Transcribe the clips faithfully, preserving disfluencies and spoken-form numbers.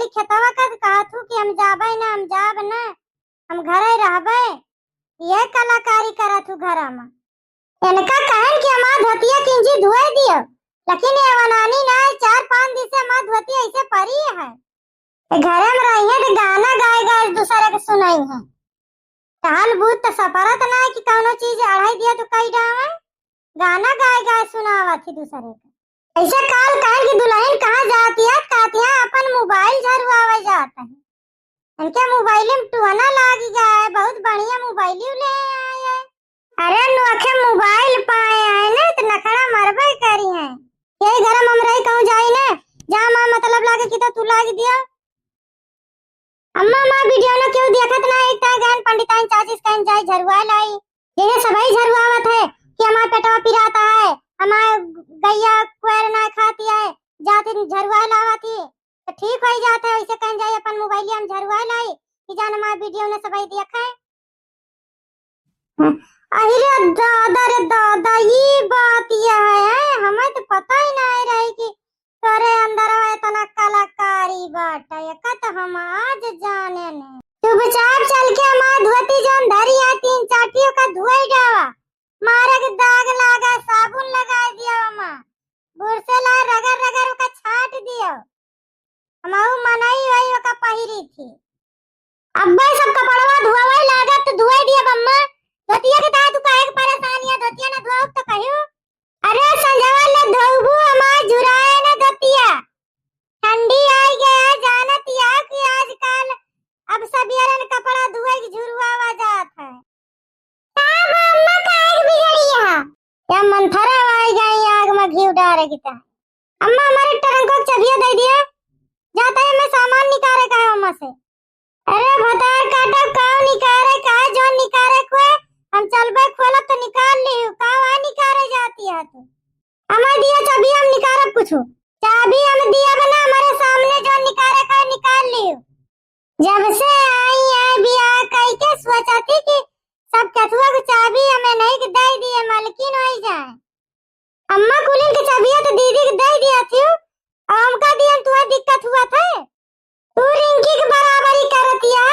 खेतवा का कहत हूँ कि हम जाबे ना, हम जाब ना, हम घरे रहबे। ये कलाकारी करत हूँ घरा में। इनका कहन कि हमार धोतिया किंजी धुए दियो, लेकिन ये वनानी ना, चार पाँच दिन से हमार धोतिया ऐसे परी है। ये घरे में रही है तो गाना गाए गाए दूसरे के सुनाई है। टहल बूत तो सपरत ना है कि कौनो चीज अढ़ाई दिया तो कई डावे, गाना गाए गाए सुनावत ही दूसरे के। ऐसे काल कहन कि दुल्हन कहाँ जाती है, कहती है अपन मोबाइल झरुआवे जात है। इनके मोबाइल में टुहना लाग गया है, बहुत बढ़िया मोबाइल ले आए हैं। अरे नोखे मोबाइल पाए हैं ना, तो नखड़ा मरबे करी हैं। यही घर में हम रही कहूँ जाई ना, जा माँ मतलब लागे कि तो तू लाग दिया। अम्मा, माँ वीडियो न क्यों देखत ना, एक ताई गहन पंडिताइन चाची से कहीं जाई झरुआ लाई। जैसे सबाई झरुआवत है कि हमार पेटवा पिराता है, हमार गैया कोयर ना खाती है, जाती झरुआ लावत ही। तो ठीक होई जात है, ऐसे कहीं जाई अपन मोबाइलिया में झरुआ लाई कि जान हमार वीडियो न सबाई देखे। अरे दादा रे दादा, ई बात यह है, हमें तो पता ही नहीं रही कि तोरे अंदरवा इतना कलाकारी बाटे, एका तो हम आज जाने ने। चुपचाप चल के हमार धोती जौन धरी है, तीन चाटियों का धोई डावा, मारे के दाग लागा, साबुन लगा दियो, हमार बुरसे ला रगड़ रगड़ ओका छाट दियो। हमहू मनई होई ओका पहिरी थी। अब्बे सब कपड़वा धुआवे लागत तो धुआई दिया बम्मा। धोतिया के दाए तू काहे के परेशान या, धोतिया ना धुआउब तो कहियो। अरे संझवा ले धोबू, हमार झुराए ना धोतिया। ठंडी आई गया, जानत या कि आजकल अब सबियरन कपड़ा धुए के झुरुआवा जात है। का बा अम्मा, काहे के बिगड़ी है? या मंथरा आई गई आग में घी डारे की तरह। अम्मा, हमारे ट्रंको के चाबिया दे दिया, जाता है मैं सामान निकाले का है अम्मा से। अरे भतार काटा, काव निकाले का है, जौन निकाले को है, हम चलबे खोलब तो निकाल ली, काव आ निकाले जाती है तू। हमारे दिया चाबिया, हम निकालब कुछ। चाबी हम दिया बना, हमारे सामने जौन निकाले का है, निकाल ली। जब से आई है बियाह कई के सोचा थी कि सब कथुआ के चाबी हमें नहीं के दे दिए, मलकिन होई जाए। अम्मा कुलिन के चाबिया तो दीदी के दे दिया थी, और हमका दियन तुहे दिक्कत हुआ थे। तू रिंकी के बराबरी करतिया।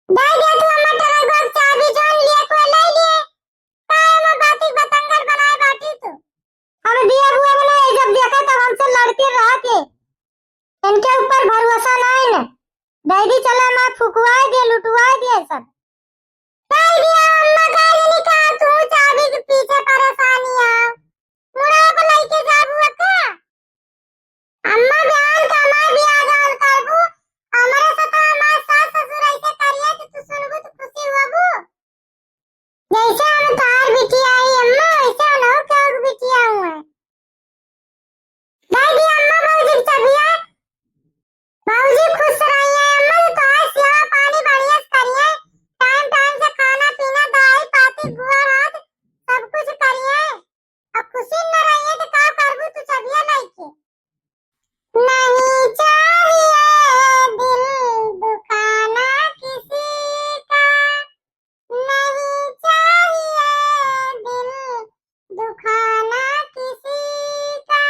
दे दे तू अम्मा टरगो के चाबी, जौन लिए को ले लिए। काहे में बाती बतंगड़ बनाए बाटी तू? हम दिया बुआ बनाए, जब देखा तब हमसे लड़ते रहा के। इनके ऊपर भरोसा नहीं न। दीदी चला माँ फुकवाए दिए, लुटवाए दिए सब। कह दिया अम्मा, कह देनी का तू चाबी के पीछे परेशानी है। मुड़ा को लेके जाबू का? अम्मा जान का हमार बियाह जान करबू, हमारे साथ हमार सास ससुर ऐसे करिए तो तू सुनबू तो खुशी होबू। जैसे हम तोहार बिटिया आई अम्मा, वैसे हम लोग के बिटिया हुए। दे दी अम्मा भौजी के चबिया। भौजी खुश रहिए अम्मा, तो तोहार सेवा पानी बढ़िया से करिए, टाइम टाइम से खाना पीना, दवाई पाती, गुड़ हाथ, सब कुछ करिए। अब खुशी न रहिए तो का करबू तू चबिया लेके? नहीं चाहिए दिल दुखाना किसी का, नहीं चाहिए दिल दुखाना किसी का।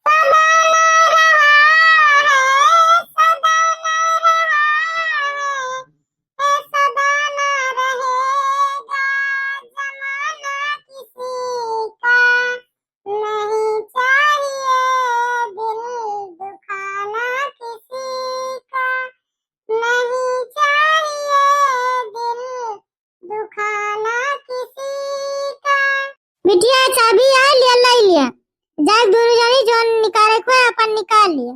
सदा न रहा है, सदा न रहा है, ये सदा न रहेगा जमाना किसी का। नहीं चाहिए दिल दुखाना किसी का, नहीं चाहिए दिल दुखाना किसी का। बिटिया, चाबी आ लिया, लाई लिया। जाए दोनों जनी जौन निकाले को है, अपन निकाल लिया।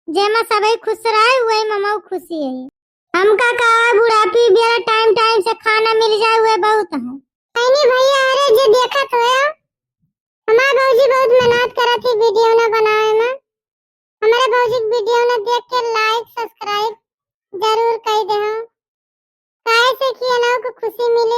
जेमा सबई खुश रहे, वही ममऊ खुशी है। हमका का बुढ़ापी बेरा टाइम टाइम से खाना मिल जाए, वह बहुत है। नहीं भैया, अरे जे देखत होया, हमार भौजी बहुत मेहनत करत ही वीडियो ना बनावे में। हमारे भौजी के वीडियो ना देख के like subscribe जरूर कर दे हम, काहे से कि एनहू के खुशी मिले।